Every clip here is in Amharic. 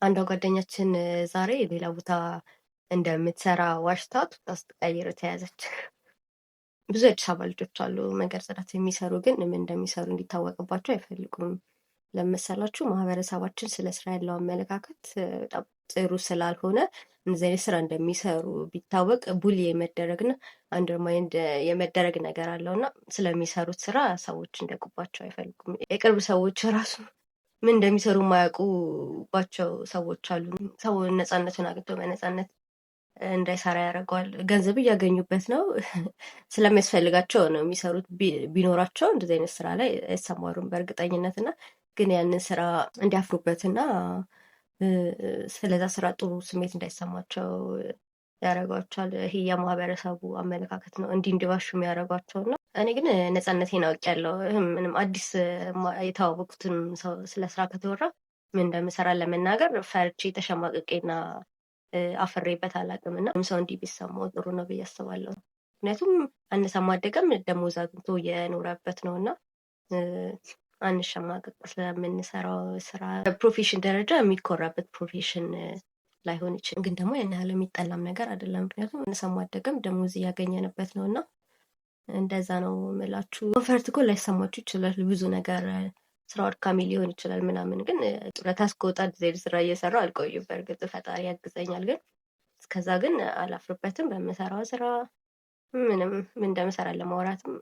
አንዷ ጓደኛችን ዛሬ ሌላ ቦታ እንደምትሰራ ዋሽታ ቱታ ስትቀይር ተያዘች። ብዙ የአዲስ አበባ ልጆች አሉ መንገድ ጽዳት የሚሰሩ፣ ግን ምን እንደሚሰሩ እንዲታወቅባቸው አይፈልጉም። ለመሰላችሁ ማህበረሰባችን ስለ ስራ ያለው አመለካከት በጣም ጥሩ ስላልሆነ እንደዚህ አይነት ስራ እንደሚሰሩ ቢታወቅ bully የመደረግና undermined የመደረግ ነገር አለው እና ስለሚሰሩት ስራ ሰዎች እንዲያውቁባቸው አይፈልጉም። የቅርብ ሰዎች ራሱ ምን እንደሚሰሩ የማያውቁባቸው ሰዎች አሉ። ሰው ነፃነቱን አግኝቶ በነፃነት እንዳይሰራ ያደርገዋል። ገንዘብ እያገኙበት ነው፣ ስለሚያስፈልጋቸው ነው የሚሰሩት። ቢኖራቸው እንደዚህ አይነት ስራ ላይ አይሰማሩም በእርግጠኝነት። እና ግን ያንን ስራ እንዲያፍሩበትና ስለዛ ስራ ጥሩ ስሜት እንዳይሰማቸው ያደርጓቸዋል። ይሄ የማህበረሰቡ አመለካከት ነው እንዲህ እንዲዋሹ የሚያደርጓቸው። እና እኔ ግን ነፃነቴን አውቄያለሁ። ምንም አዲስ የተዋወቁትን ሰው ስለ ስራ ከተወራ ምን እንደምሰራ ለመናገር ፈርቼ ተሸማቅቄና አፍሬበት አላውቅም። እና ሰው እንዲህ ቢሰማው ጥሩ ነው ብዬ አስባለሁ። ምክንያቱም አነሰም አደገም ደሞዝ አግኝቶ እየኖረበት ነው። እና አንሸማቀቅ ስለምንሰራው ስራ። Profession ደረጃ የሚኮራበት profession ላይሆን ይችላል፣ ግን ደግሞ ያን ያህል የሚጠላም ነገር አይደለም። ምክንያቱም አነሰም አደገም ደሞዝ እያገኘንበት ነው። እና እንደዛ ነው የምላችሁ። Comfort እኮ ላይሰማችሁ ይችላል፣ ብዙ ነገር ስራው አድካሚ ሊሆን ይችላል ምናምን፣ ግን ጡረታ እስክወጣ ጊዜ ስራ እየሰራሁ አልቆይም። በእርግጥ ፈጣሪ ያግዘኛል፣ ግን እስከዛ ግን አላፍርበትም በምሰራው ስራ። ምንም ምን እንደምሰራ ለማውራትም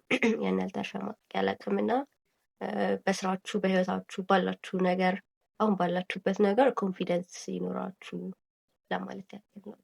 ያን ያህል ተሸማቅቄ አላውቅም። እና በስራችሁ፣ በህይወታችሁ ባላችሁ ነገር፣ አሁን ባላችሁበት ነገር confidence ይኖራችሁ ለማለት ያክል ነው።